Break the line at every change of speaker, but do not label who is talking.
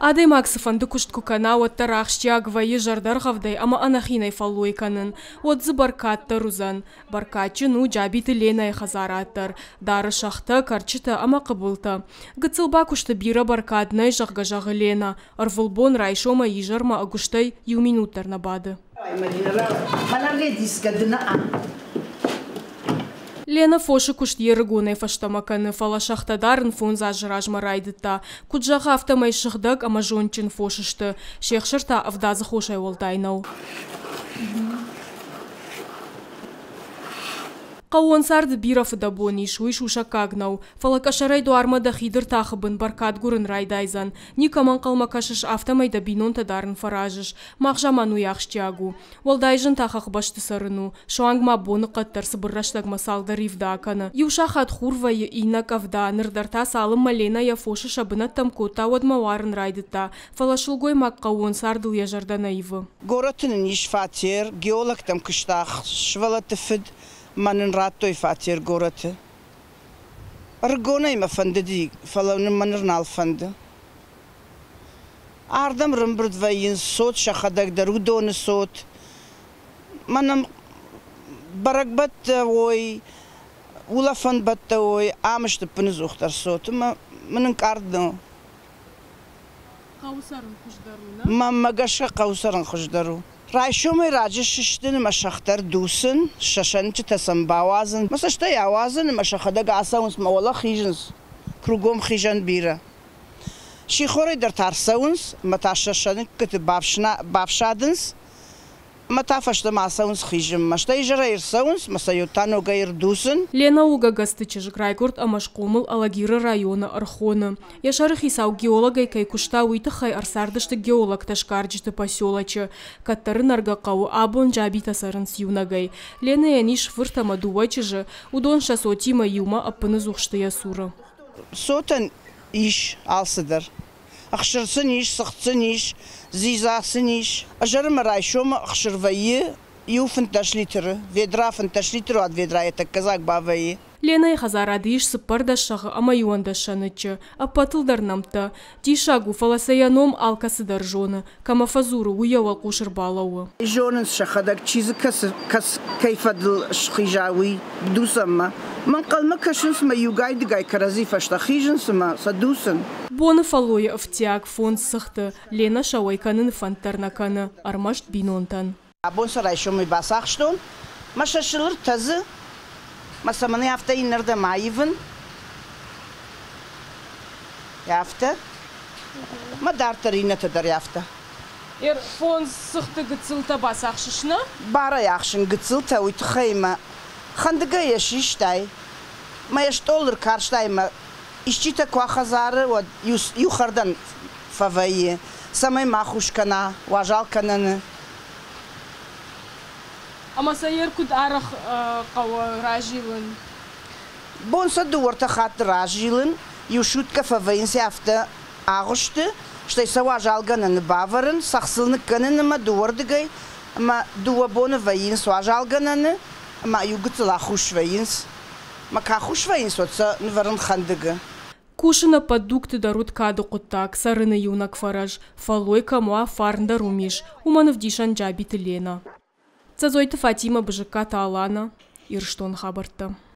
Адӕймаг цыфӕнды куыст куы кӕна, уӕддӕр ахсджиаг вӕййы зӕрдӕргъӕвдӕй ӕмӕ ӕнӕхинӕй фӕллой кӕнын. Уӕд дзы бӕркад дӕр уыдзӕн. Бӕркадджын у Джабиты Ленӕйы хӕдзарад дӕр. Дары сӕгътӕ, кӕрчытӕ ӕмӕ хъыбылтӕ. Гыццыл бакуысты бирӕ бӕркад нӕй, зӕгъгӕ, зӕгъы Ленӕ. Ӕрвылбон райсомӕй изӕрмӕ ӕгуыстӕй иу минут дӕр нӕ бады. Лена фосы куыст йе рыгонӕй фӕстӕмӕ кӕны, фӕлӕ сӕгътӕ дарын фондз азы размӕ райдыдта. Куыд зӕгъы, афтӕмӕй сыгъдӕг ӕмӕ зондджын фос сты. Се хсыр та ӕвдадзы хосӕй уӕлдай нӕу. Хъӕууон царды бирӕ фыдӕбон ис, уый сусӕггаг нӕу. Фӕлӕ къӕсӕрӕй дуармӕ дӕ хиды ртахы бын бӕркад гуырын райдайдзӕн. Никӕмӕ ӕнхъӕлмӕ кӕсыс, афтӕмӕй дӕ бинонтӕ дарын фӕразыс. Мах заман уый ахсджиаг у. Уӕлдай зын та хӕхбӕсты цӕрын у. Суанг ма боныхъӕд дӕр цыбыр рӕстӕгмӕ цалдӕр ивды акӕны. Иу сахат хур вӕййы, иннӕ къӕвда. Ныр дӕр та цалынмӕ Ленӕ йӕ фосы сӕ бынӕттӕм кодта, уӕдмӕ уарын райдыдта. Фӕлӕ сылгоймаг хъӕууон цардыл йӕ зӕрдӕ нӕ ивы.
Горӕты нын ис фатер, геологтӕм куыста сывӕллӕтты фыд, мӕ нын радтой фатер горӕты. Ӕрыгонӕй мӕ фӕндыди, фӕлӕ мӕ ныр нал фӕнды. Ардӕм рымбырд вӕййынц цот сӕхӕдӕг дӕр, уыдоны цот. Мӕнӕн бӕрӕгбӕттӕ уой, улӕфӕнбӕттӕ уой, ам сты ӕппынӕдзухдӕр цот ӕмӕ мын ӕнкъард нӕу.
Хъӕуы цӕрын хуыздӕр у, нӕ?
Мӕнмӕ гӕсгӕ хъӕуы цӕрын хуыздӕр у. Райсомӕй раджы сыстын ӕмӕ сӕгътӕ рдуцын, сӕ сӕнчытӕ сӕм бауадзын, мӕ цӕстӕй ауадзын ӕмӕ сӕхӕдӕг ацӕуынц мӕ уӕлӕ хизынц. Кругом хизӕн бирӕ. Сихорӕй дӕр та ӕрцӕуынц ӕмӕ та сӕ сӕныккыты бафсадынц ӕмӕ та фӕстӕмӕ ацӕуынц хизынмӕ. Стӕй изӕрӕй ӕрцӕуынц ӕмӕ сӕ та ногӕй ӕрдуцын.
Лена у Гагасты чызг, райгуырд ӕмӕ схъомыл Алагиры районы Ӕрхоны. Йӕ сӕрыхицау геологӕй кӕй куыста, уый тыххӕй ӕрцардысты геологтӕ-сгарджыты поселочы. Кӕддӕры нӕргӕ хъӕуы абон Джабитӕ цӕрынц иунӕгӕй. Ленӕйӕн ис фырт ӕмӕ дыууӕ чызджы, уыдон сӕ цотимӕ иумӕ ӕппыныдзух сты йӕ цуры.
Цотӕн ис алцыдӕр. Ӕхсыр сын ис, цыхт сын ис, дзидза сын ис. Ӕзӕрмӕ райсомы ӕхсыр вӕййы иу 15 литры. Ведра 15 литры уӕд ведрайӕ тӕккӕ дзаг бавӕййы.
Ленӕйы хӕдзарады ис 14 сӕгъы ӕмӕ 11 сӕныччы. Ӕппӕтыл дӕр нӕмттӕ. Диссаг у, фӕлӕ сӕ йӕ ном алкӕцы дӕр зоны. Кӕмӕ фӕдзуры, уый йӕ уӕлхъус ӕрбалӕууы.
Зонынц сӕхӕдӕг, чи дзы кӕцы, кӕй фӕдыл схиза, уый дуцӕнмӕ. Мӕ ӕнхъӕлмӕ кӕсынц мӕ иугай-дыгай кӕрӕдзи фӕстӕ хизынц ӕмӕ сӕ дуцын.
Боны фӕллойы ӕфтиаг фондз цыхты. Ленӕ сӕ уӕй кӕныны фӕнд дӕр нӕ кӕны, ӕрмӕст бинонтӕн.
Абон сӕ райсомӕй бацахстон, мӕ сӕ сылыр тӕдзы, мӕ сӕ мӕнӕ афтӕ иннӕрдӕм аивын. Афтӕ. Мӕ дарддӕр иннӕтӕ дӕр афтӕ.
Фондз цыхты гыццылтӕ бацахсыс, нӕ?
Барӕй ахсын гыццылтӕ, уый тыххӕй мӕ хӕндыгӕй йӕ систай, мӕ йӕ стъолы ркарстай мӕ исчитӕ куы ахӕдзары, уӕд иу хӕрдӕн фӕвӕййы, цӕмӕй ма хус кӕна, уазал кӕныны.
Ӕмӕ сӕ йер куыд арӕх хъӕуы разилын?
Бон сӕ дыууӕ-ӕртӕ хатты разилын, иу суткӕ фӕвӕййынц афтӕ агъуысты, стӕй сӕ уазалгӕнӕны бавӕрын, цӕхх сыл ныккӕнын ӕмӕ дыууӕрдыгӕй, ӕмӕ дыууӕ боны вӕййынц уазалгӕнӕны, ӕмӕ иу гыццыл ахус вӕййынц. Ӕмӕ куы ахус вӕййынц, уӕд сӕ нывӕрын хӕндыгы.
Кусын ӕппӕт дугты дӕр уыд кады хъуыддаг, цӕрыны иунӕг фӕрӕз. Фӕллой кӕм уа, фарн дӕр уым ис. Уымӕн ӕвдисӕн Джабиты Ленӕ. Цӕцойты Фатимӕ, Бызыккаты Алана, Ирыстоны хабӕрттӕ.